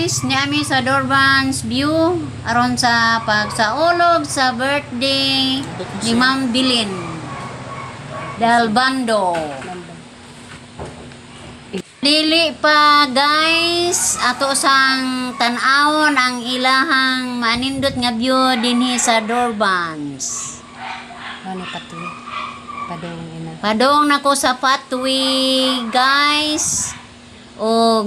Guys, niami sa Durban's View aron sa pagsaulog sa birthday ni Ma'am Bilin Del Bando. Dili pa, guys, ato sang tan-awon ang ilahang manindot nga view dinhi sa Durbans. Ano patuloy? Padong ina. Padong nako sa pathway, guys. O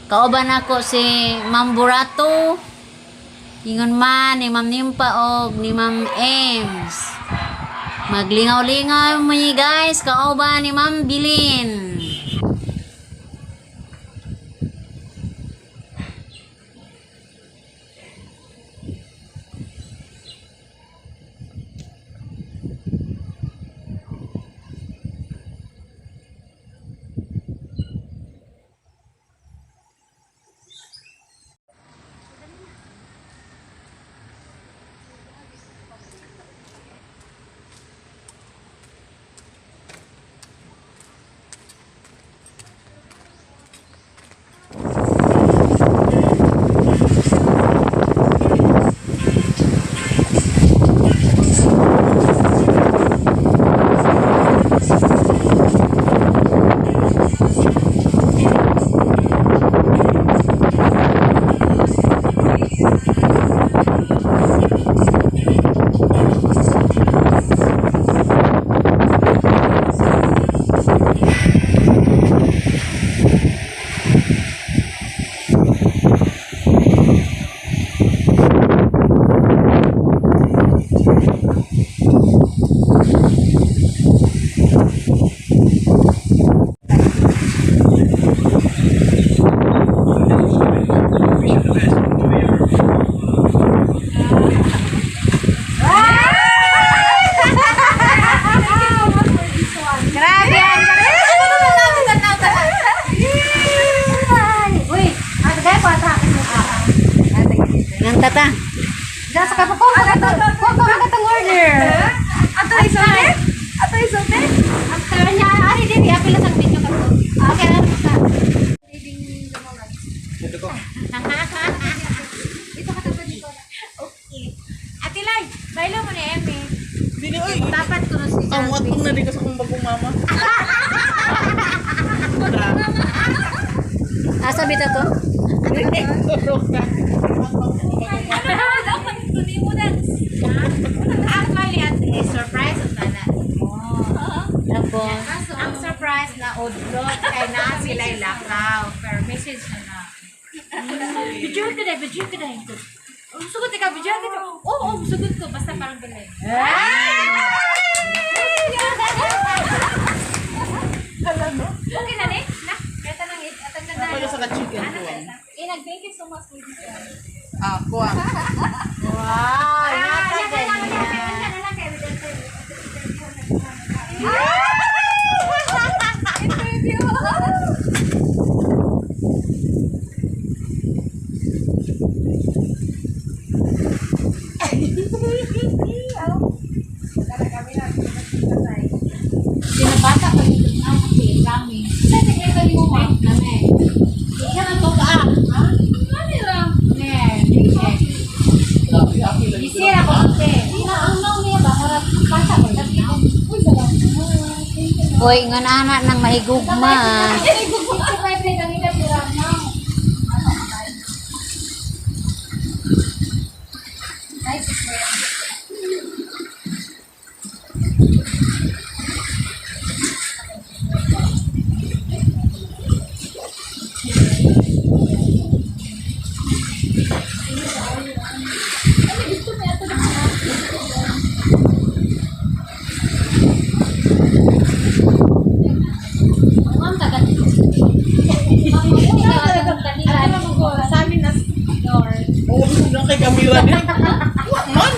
kauban nako si Ma'am Burato. Ingon man ni Ma'am Nimpa og ni Ma'am Ems. Maglingaw-lingaw mo guys, kauban ni Ma'am Bilin. Grabe! Uy, ate kaya pa ata. Nang tata. Dasa ka pa ko ko ko katong order. Ato isote? Ato isote? After niya, ari diri apil sa video ka ko. Okay lang ka. Dito ko. Ito ka tapad dito. Okay. Ate Lai, bailo mo ni Emmy. Dili oy. Tapat ko na si Ang watong na di ko sa akong bagong mama. Asa bitaw to? Turok ka. Actually, ate, surprise ang tanan. Tapos, Ang surprise na udlot kay na sila lakaw. Pero message na na. Video ka na, video ka na. Sugot ka, video ka. Oo, oh, sugot ko. Basta parang bilay. Okay na ni? Na? Kaya tanang atang na. Pwede sa ka-chicken ko. Inag, thank you so much for this one. Ah, kuha. Wow! Interview! Sinabata pa dito na kasi rami. Sa sekretary mo ma. Name. Ikaw ang to ka. Ha? Nami ra. Ne. Ne. Isira ko te. Ina ang nang niya ba harap bata ko. Uy, salamat. Uy, ngan ana nang mahigugma. Sa amin na door. Oo, bisag lang kay kamera niya. Wa man.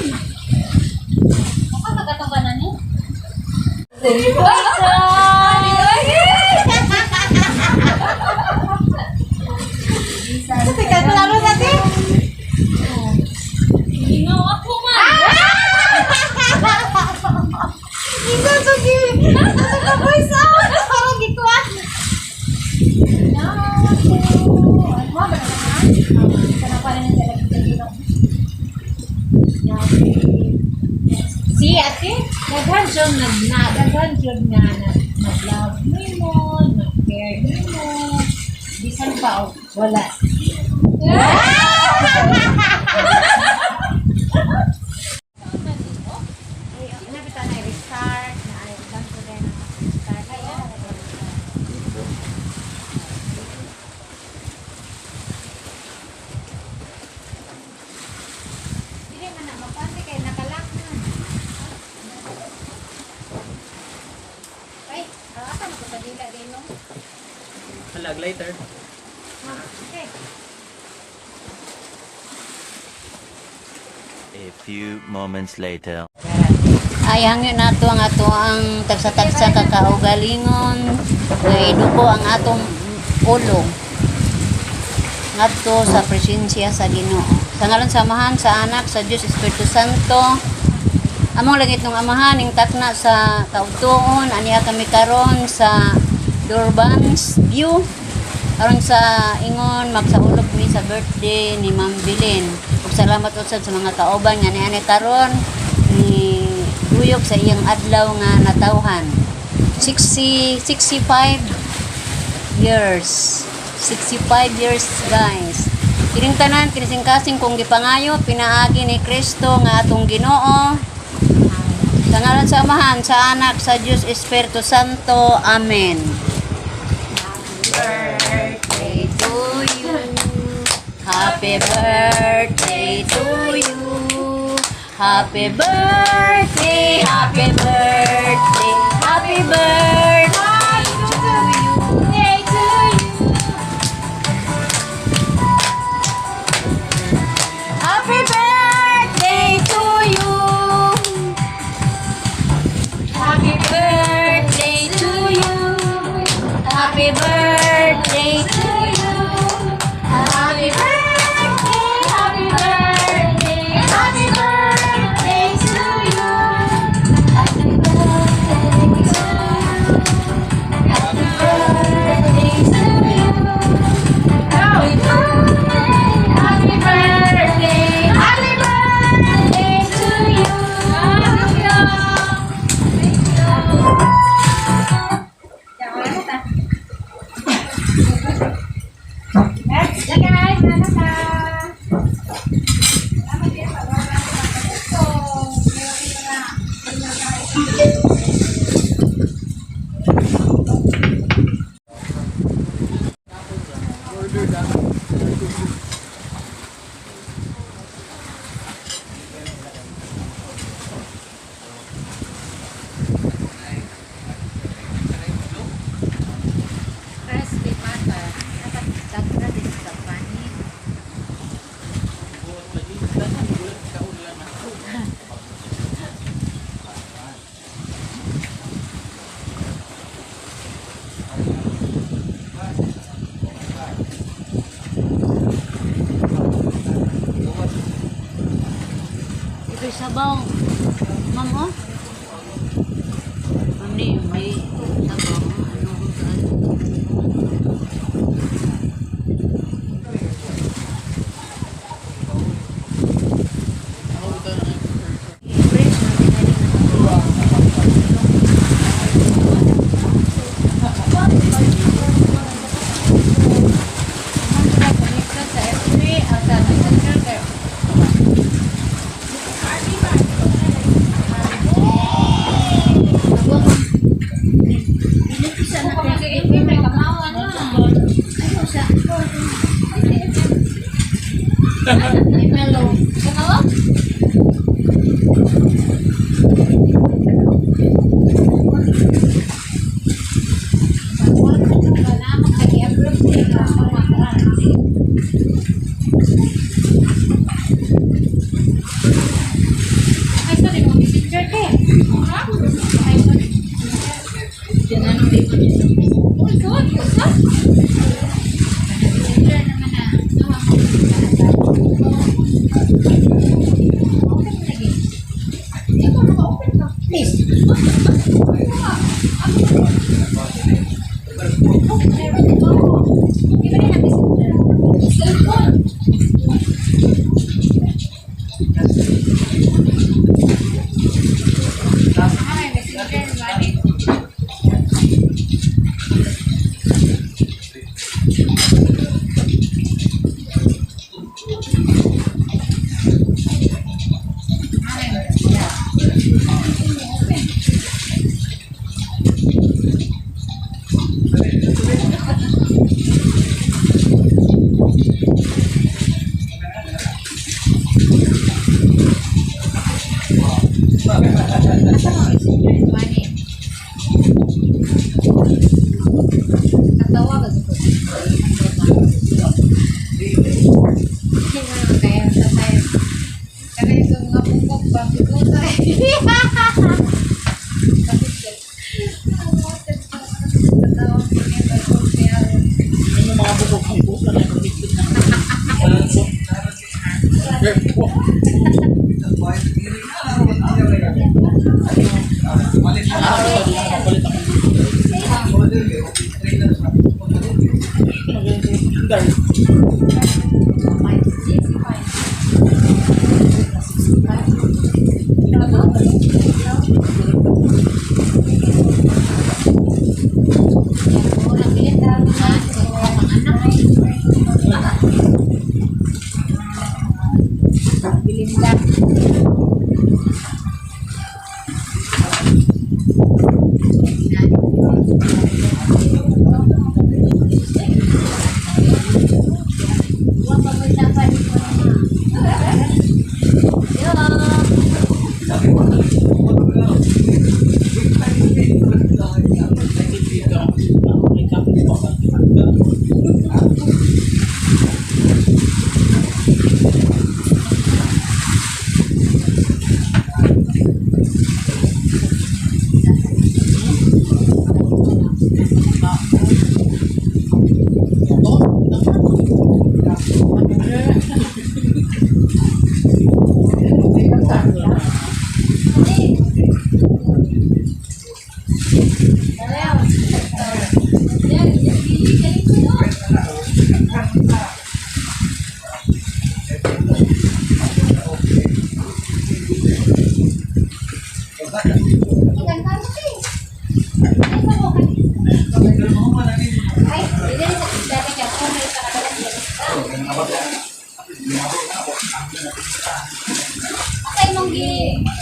Teka, laro natin. Ingaw ako man. Ikaw, Sugi. Nasa ka, voice out. Parang gikuan. Daghan jud nag na daghan jud nga nag-love nimo, nag-care nimo. Bisan pa og wala. Ay, na restart na ay ganto din restart. Ay, dili man na mapante kay nakalak na. Ay, asa mo ko sa dila din no? Halag later. Okay. A few moments later. Ay hangyo nato ang ato ang tagsa-tagsa ka kaugalingon nga iduko ang atong ulo ngadto sa presensya sa Ginoo. Sa ngalan sa Amahan, sa Anak, sa Dios Espiritu Santo. Among langit ng Amahan ing takna sa kautuon aniya kami karon sa Durban's View aron sa ingon magsaulog mi sa birthday ni Ma'am Bilin. Ug salamat usab sa mga kauban nga niani karon ni duyog sa iyang adlaw nga natawhan. 60 65 years. 65 years, guys. Kining tanan kinisingkasing kong gipangayo pinaagi ni Kristo nga atong Ginoo. Sa ngalan sa Amahan, sa Anak, sa Dios Espiritu Santo. Amen. Birthday to you. Happy birthday to you. Happy birthday, happy birthday, happy birthday to you. Day to you. Happy birthday to you. Happy birthday to you. Happy birthday to you. Happy birthday, happy birthday, happy birthday to you. Happy birthday to you. Happy birthday to you. Happy birthday, happy birthday, happy birthday to you. Let's go guys, mana ka. Order na. Crispy pata. Dapat dagra din sa panin. Buot lagi. Dahan buot kaon lang ako. Ito'y sabaw. Ma'am, oh. Ma'am, ni, may sabaw. Ano kung saan? Ako ito na Fresh na tinali. Connection sa FB, ang sa Messenger kay Kung mag-FB may kamawa na. Kamawa? Wala akong nag-approve nila. Ay, sorry, mo messenger ka eh. Ha? Ay, sorry. Oh, good. Good. Messenger naman na. Open lagi. Ikaw, naka-open ka. Please. Di ba rin ang messenger? Cellphone. Asa mo messenger ni Manny? Katawa ka sa Hindi mo naman kaya sa tayo. Kaya yung mga bukok ba? Biguta. Katawa ko niya. Kaya Yung mga bukog ang pusa na kumikit na. Ah, palit ako. Bilinda. Ay, mong gi.